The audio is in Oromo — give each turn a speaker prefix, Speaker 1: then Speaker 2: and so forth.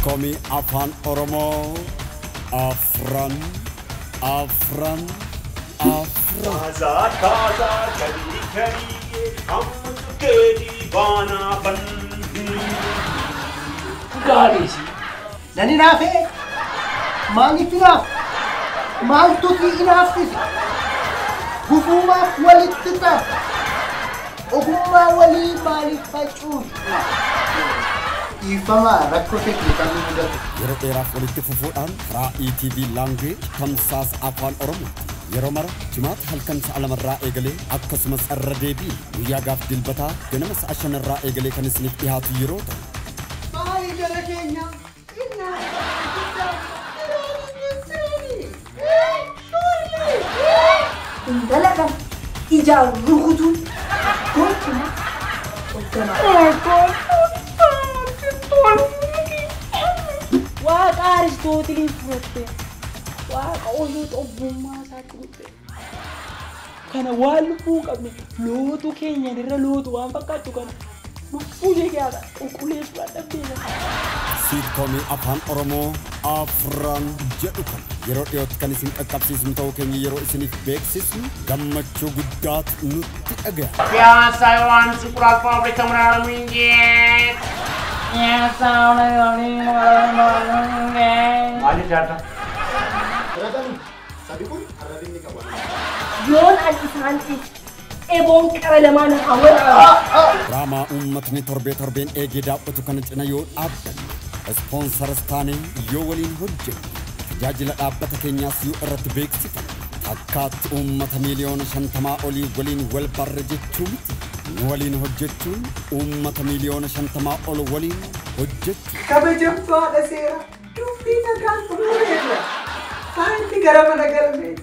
Speaker 1: Siitkoomii Afaan Oromoo Afran Afran Afran.
Speaker 2: ताजा ताजा चली चलिए हम के दीवानापन.
Speaker 3: Gaariisi.
Speaker 4: Nan hinaafee? Maaliif hinaaf? Maaltu si hinaafsise? Gufuumaaf walitti ta'a. Ogummaa walii maaliif facuusu? Dhiifama rakkoo teeknikaa nu mudatu.
Speaker 1: Yeroo dheeraaf walitti fufuudhaan karaa ETV Language tamsaasa Afaan Oromooti. Yeroo mara Jimaata halkan sa'a 2rraa eegalee, akkasumas irra deebii guyyaa gaaf Dilbataa ganama sa'a 5rraa eegalee kan isiniif dhiyaatu yeroo ta'u.
Speaker 4: Maali jara keenya?
Speaker 5: Intala kana ijaan rukutuun gonkumaa hoogganaa.
Speaker 3: Waaqa Aristootiliin fudhatte, waaqa osoo xobbummaa isaatti dhufte. Kana waan lubbuu hin qabne, lootu keenyan irra lootu waan fakkaattu kana lubbuu ishee keessaa qulqulleessuudhaan dhabdeessa.
Speaker 1: Siitkoomii Afaan Oromoo Afran jedhu kana yeroo dhiyootti kan isin qaqqabsiisnu ta'uu keenya yeroo isiniif beeksisnu gammachuu guddaatu nutti dhaga'ama.
Speaker 2: ፒያሳ ዮሐንስ እንቁላል ፋብሪካ ምናምን ማለት jaarta.
Speaker 4: Sabi kun arrabinni qaba.
Speaker 5: Yoon an isaan dhiise eboon qara lamaan haa waraanu.
Speaker 1: Diraamaa uummatni torbee torbeen eegee daawwatu kana cina yoo dhaabbanne, ispoonsaras taane yoo waliin hojjenne, tajaajila dhaabbata keenyaas yoo irratti beeksifanne, takkaatti uummata miiliyoona 50 olii waliin wal barre jechuu miti. Nu waliin hojjechuun uummata miiliyoona 50 ol waliin hojjechuu.
Speaker 6: Kabajamtuu haadha seeraa, dubbii nagaan xumureerra. Faanti gara mana galmeeti.